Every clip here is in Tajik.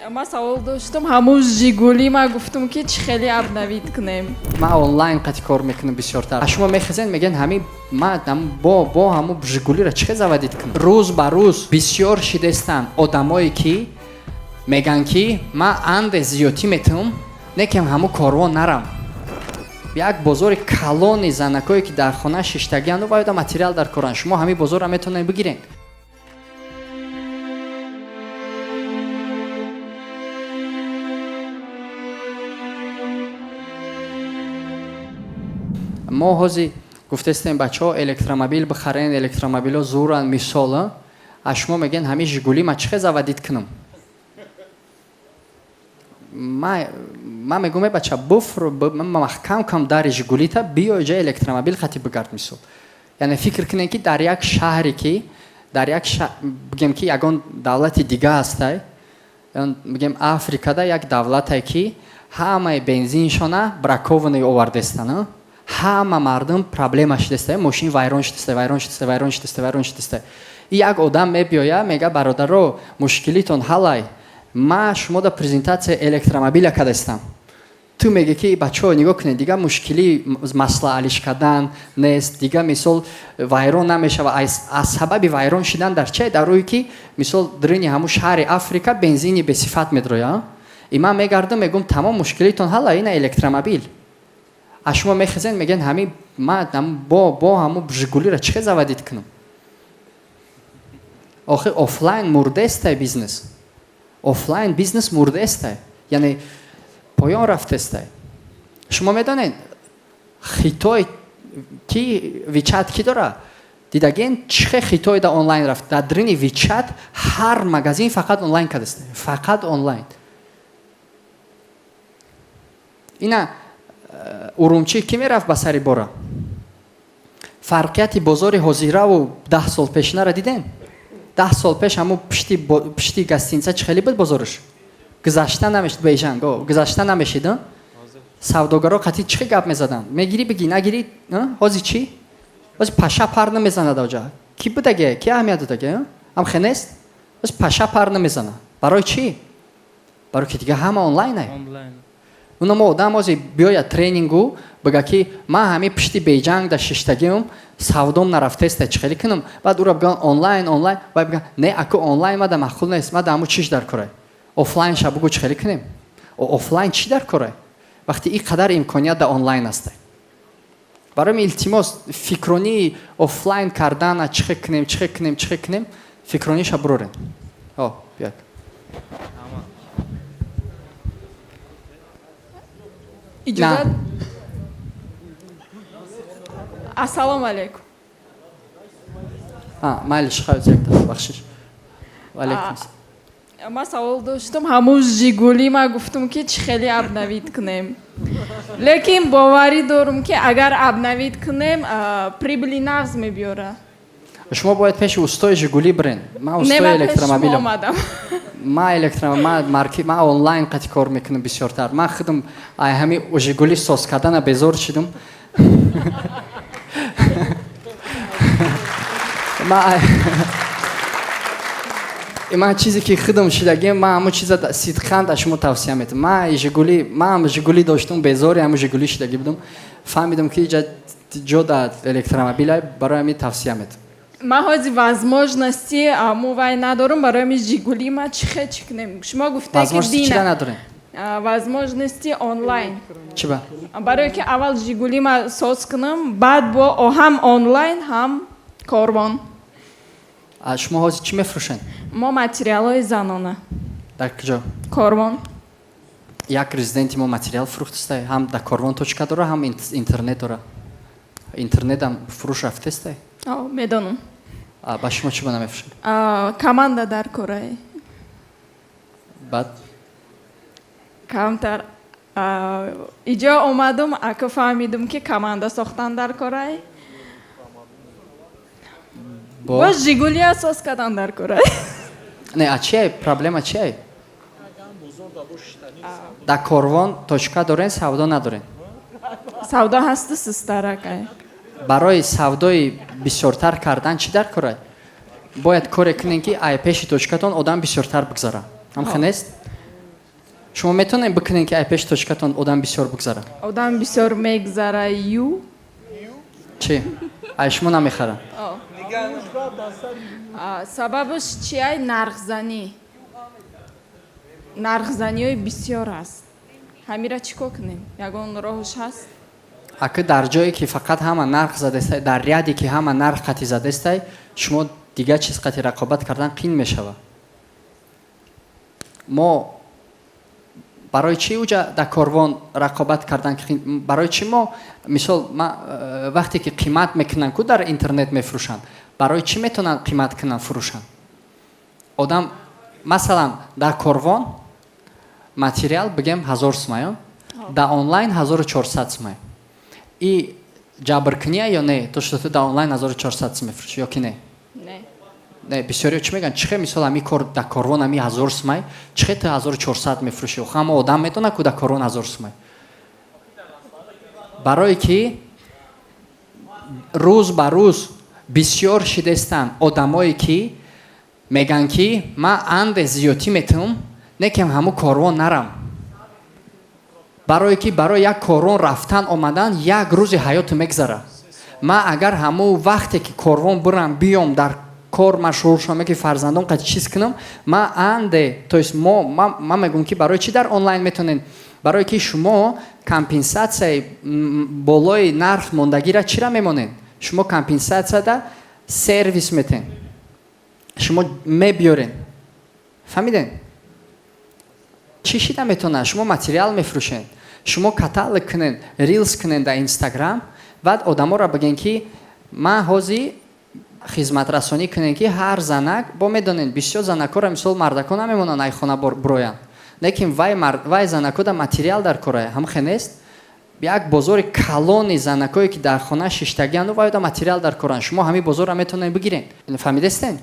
Ман савол доштам, ҳамун Жигули ма гуфтум, ки чӣ хеле обновить кунем. Ман онлайн қати кор мекунам бисёртар. А шумо мехезен, мегӯен, ҳами ма бо ҳаму Жигулиро чӣ хел заводить кунам? Рӯз ба рӯз бисёр шидестанд одамое, ки мегӯянд, ки ман анде зиёдтӣ метавам, не ки ҳаму корвон нарам. Як бозори калони занакое, ки дар хона шиштагианду вайода материал дар коранд, шумо ҳамин бозорро метавонед бигиред. Мо ҳозир гуфтестем, бачаҳо, электромобил бихарен, электромобилҳо зӯранд, мисол. А шумо мегӯен, ҳамин Жигули ма чӣ хел заводить кунам? Ман мегӯм, е бача, буфр маҳкам кам дари Жигулита, биё иҷа, электромобил хати бигард, мисол. Яъне фикр кунем, ки дар як шаҳре, ки дар як, бигем, ки ягон давлати дига ҳастай, бигем, Африкада як давлате, ки ҳамаи бензиншона бракованный овардестан, ҳама мардум проблема шудеста, мошин вайрон шудеста, вайрон шудеста, вайрон шудеста, вайрон шудеста. Як одам мебиёя, мега: «Бародаро, мушкилитон ҳалай, ма шумо да презентатсия электромобиля кардастам». Ту меге, ки бачаҳо, нигоҳ кунед, дига мушкили масла алиш кардан нест, дига, мисол, вайрон намешава. Аз сабаби вайрон шидан дар че? Дар рӯе ки, мисол, дрини ҳамун шаҳри Африка бензини бесифат медроя. И ман мегардам, мегӯм: «Тамом, мушкилитон ҳалла, ина электромобил». А шумо мехезен, мегӯен, ҳами ма бо ҳаму Жигулиро чӣ хел заводить кунам? Охир офлайн мурдестай бизнес, офлайн бизнес мурдестай, яъне поён рафтестай. Шумо медонед, Хитой ки WeChat ки дора, дидаген, чӣ хел Хитой да онлайн рафт? Дар дрини WeChat ҳар магазин фақат онлайн кардеста, фақат онлайн. Ина Урумчӣ кӣ мерафт ба сари бора? Фарқияти бозори ҳозираву 10 сол пешинара дидем? 10 сол пеш ҳамун пишти гостиница чӣ хеле буд бозораш, гузашта намешид, Бейжанг гузашта намешид, савдогаро қатъи чӣ гап мезаданд: мегирӣ, бигӣ, нагирӣ. Ҳозир чӣ? Ҳозир паша пар намезанад. Оҷа кӣ будаге, ки аҳамият додаге? Ҳам хе нест, ҳозир паша пар намезанад. Барои чӣ? Барои ки дига ҳама онлайн. Уна мо одам ҳозир биёяд тренингу, бига, ки ман ҳамин пишти Бейҷанг да шиштагиам, савдом нарафтеста, чӣ хеле кунам? Баъд ура биган онлайн, онлайн, вай биган: «Не, аку онлайн мада маъқул нест, мада ҳамун чиш дар корай, офлайн ша бугӯ, чӣ хеле кунем?» Офлайн чӣ дар корай, вақте ин қадар имконият да онлайн аста? Барои илтимос, фикронии офлайн кардана чӣ хел кунем, чӣ хел кунем, чӣ хел кунем, фикрониша бурорем. О, биёд. Иҷозат, ассалому алайкум. Майли, бахшиш, ваалайкум. Ман савол доштам, ҳамун Жигули ма гуфтум, ки чӣ хеле обновить кунем, лекин боварӣ дорум, ки агар обновить кунем, прибыли нағз мебиёрад. Шумо бояд пеши устои Жигули бирен, ман устои электромобилам. Омадам. Ман электро ман марки, ман онлайн қати кор мекунам бисёртар. Ман худам ай ҳами Жигули соз кардана безор шидам. Ман чизе ки худам шидагим, ман ҳамун чиза сидқан да шумо тавсия метам. Ман Жигули, ман Жигули доштум, безори ҳамун Жигули шидагӣ будам, фаҳмидам, ки иҷа ҷо да электромобила, барои ҳамин тавсия метам. Ман ҳозир возможности аму вай надорум, барои ҳамин Жигули ма чӣ хел чӣ кунем? Шумо гуфте, ки дина надорем. Возможности онлайн. Чӣ ба? Барое ки аввал Жигули ма соз кунам, баъд бо ҳам онлайн, ҳам корвон. Шумо ҳозир чӣ мефурӯшед? Мо материалҳои занона. Дар куҷо? Корвон. Як резиденти мо материал фурӯхтастай, ҳам дар корвон точка дора, ҳам интернет дора, интернетам фурӯш рафтестай. Медонам. Ба шумо чӣ ба намефурӯшед? Команда дар корае. Баъд? Камтар иҷо омадум, ака, фаҳмидум, ки команда сохтан дар корае, боз Жигулия соз кардан дар корае. Не, а чия проблема, чия? Дар корвон точка дорен, савдо надорен? Савдо ҳасту систаракай. Барои савдои бисёртар кардан чӣ дар корай? Бояд коре кунем, ки ай пеши точкатон одам бисёртар бигзара, ҳамхе нест? Шумо метавонед бикунед, ки ай пеш точкатон одам бисёр бигзара? Одам бисёр мегзара ю. Чӣ, ай шумо намехаранд? Сабабаш чи? Ай нархзанӣ, нархзаниҳои бисёр аст. Ҳамира чӣ кор кунем? Ягон роҳш ҳаст? Ака, дар ҷое ки фақат ҳама нарх задестай, дар ряде ки ҳама нарх қати задестай, шумо дигар чиз қати рақобат кардан қин мешавад. Мо барои чӣ уҷа дар корвон рақобат кардан? Барои чӣ мо, мисол, вақте ки қимат мекунанд ку, дар интернет мефурӯшанд, барои чӣ метавонанд қимат кунанд, фурӯшанд? Одам, масалан, дар корвон материал, бигем, 1000 сумаё, дар онлайн 1400 сумай. И ҷабркуния ё не, то что ту дар онлайн 1400 сум мефурӯшӣ, ё ки не? Не. Не, бисёриё чӣ мегӯянд? Чихе, мисол, ҳами кор дар корвон ҳами 1000 сумай, чихе ту 1400 мефурӯшӣ? Охи ҳама одам медонад ку, дар корвон 1000 сумай. Барое ки рӯз ба рӯз бисёр шидестанд одамое ки мегӯянд, ки ман анде зиёдтӣ метавам, не ки ҳамун корвон нарам, барое ки барои як корвон рафтан омадан як рӯзи ҳаёту мегзара. Ман агар ҳамун вақте ки корвон бирам, биём, дар кор машғул шавам, ки фарзандон қад чиз кунам, ман анде, то есть мо, ман мегӯям, ки барои чӣ дар онлайн метавонед? Барое ки шумо компенсатсияи болои нарх мондагира чира мемонед? Шумо компенсатсияда сервис метен, шумо мебиёрен. Фаҳмиден, чӣ шида метавонад? Шумо материал мефурӯшед, шумо каталог кунед, рилс кунед дар Инстаграм, баъд одаморо бигӯен, ки ман ҳозир хизматрасонӣ кунем, ки ҳар занак бо медонед, бисёр занакҳоро, мисол, мардако намемонанд ай хона буроянд, лекин вай занакҳо материал дар корая ҳамхе нест. Як бозори калони занакое ки дар хона шиштагианду вайда материал дар коранд, шумо ҳамин бозорро метавонед бигиред. Фаҳмидестен?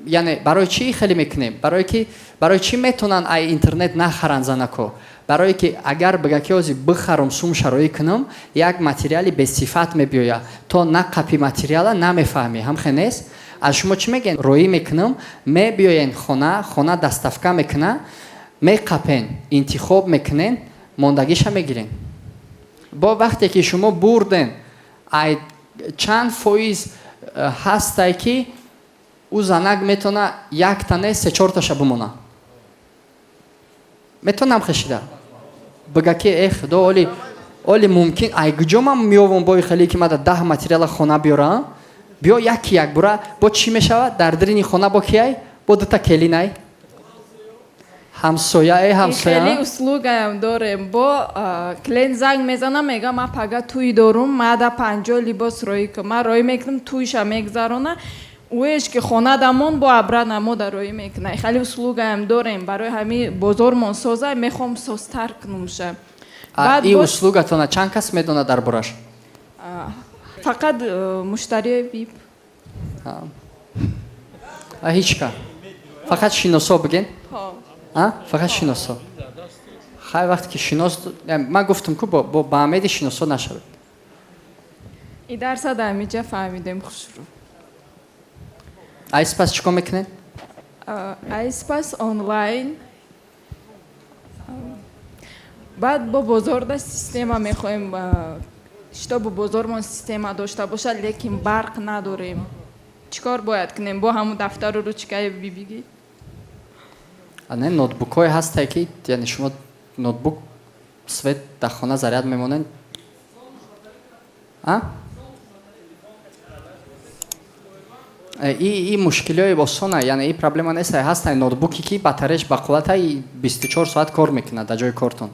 Яъне барои чӣ хеле мекунем? Барое ки барои чӣ метавонанд ай интернет нахаранд занакҳо? Барое ки агар бига ки ҳозир бихарам, сум шароӣ кунам, як материали бесифат мебиёяд, то нақапи материала намефаҳмӣ, ҳамхе нест? Аз шумо чӣ мегӯен? Роӣ мекунам, мебиёен хона, хона доставка мекуна, меқапен, интихоб мекунен, мондагиша мегирен. Бо вақте ки шумо бурден, ай чанд фоиз ҳастай, ки ӯ занак метавона якта не, се чорташа бимона, метавонам хешида бига, ки э худо, оли оли мумкин ай куҷо ман меёвам бои хеле, ки мада 10 материала хона биёрам, биё яки як бура. Бо чӣ мешавад? Дар дирини хона бо кияй? Бо дута келинай ҳамсоя э ҳамсоя. Хеле услугаям дорем. Бо клиент занг мезанам, мега: «Ман пага тӯй дорум, мада 50 либос роӣ кун». Ман роӣ мекунам, тӯйша мегзарона, уеш ки хона дамон, бо обратно мода роӣ мекуна. Хеле услугаям дорем. Барои ҳами бозормон соза, мехоҳам созтар кунумша. И услугатона чанд кас медонад дар бораш? Фақат муштариои вип. Ҳеҷ ка, фақат шиносо биген, фақат шиносо. Хай, вақте ки шинос, ман гуфтам ку, бо ба амеди шиносо нашавед. И дарсад ҳамиҷа фаҳмидем, хушрӯ. Айспас чӣ кор мекунед? Айспас онлайн, баъд бо бозорда система мехоҳем, чтобы бозормон система дошта бошад, лекин барқ надорем. Чӣ кор бояд кунем? Бо ҳамун дафтару ручкаи бибигӣ? Не, ноутбукҳое ҳастае, ки яъне шумо ноутбук свет дар хона заряд мемонед, а и мушкилиҳои осона, яъне и проблема нест. Ҳастае ноутбуке, ки батареяш бақуввата, 24 соат кор мекунад дар ҷои кортон.